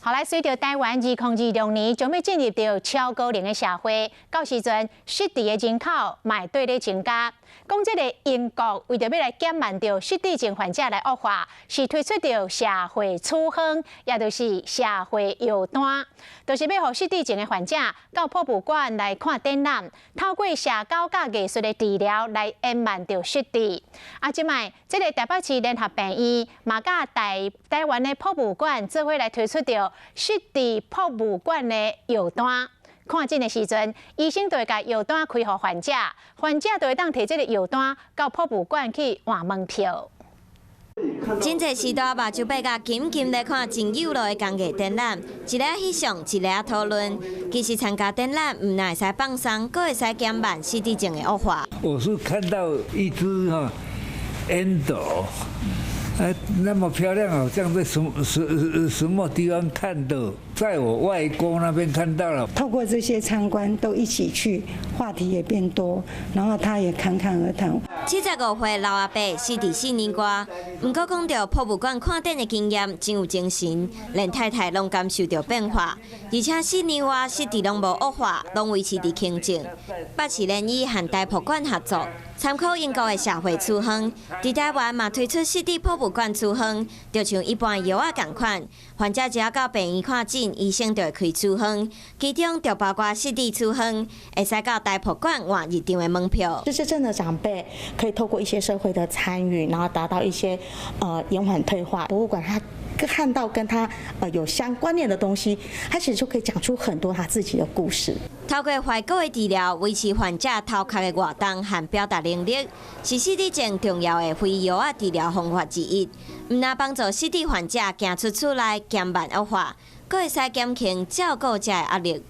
好來，隨著台灣2026年將欲進入著超高齡的社會，到時陣失智的人口嘛會綴咧增加。講這个英國為著欲來減慢著失智症患者來惡化，是推出著社會處方，也就是社會藥單，就是欲予失智症的患者到博物館來看展覽，透過社交佮藝術的治療來延慢著失智。啊，這擺這个台北市聯合病院嘛佮台灣的博物館做伙來推出著失智博物館的藥單。看診的時陣，醫生就會共藥單開予患者，患者就會當提這个藥單到博物館去換門票。真濟序大目睭閉甲緊緊咧看真有路的工藝展覽，一个翕相，一个討論。其實參加展覽毋但會使放鬆，閣會使減慢失智症的惡化。我是看到一隻哈煙斗，哎，那麼漂亮，好像在什麼什什麼地方看到，在我外公那邊看到了。透過這些參觀，都一起去，話題也變多，然後他也侃侃而談。75歲老阿伯失智4年外，毋過講著博物館看展的經驗真有精神，連太太攏感受著變化，而且4年外失智攏無惡化，攏維持佇平靜。北市聯醫和台博館合作，參考英國的社會處方，佇台灣嘛推出失智博物館處方，就像一般藥仔仝款，患者只要到病院看診，醫生就會開處方，其中就包括失智處方，會使到台博館換入場的門票。失智症的長輩可以透過一些社會的參與，然後達到一些延緩退化。博物館他看到跟他有相關聯的東西，他其實就可以講出很多他自己的故事。透過懷古的治療，維持患者頭殼的活動和表達能力，是失智症重要的非藥仔治療方法之一。毋但幫助失智患者行出厝內，減慢惡化，閣會使減輕照顧者的壓力。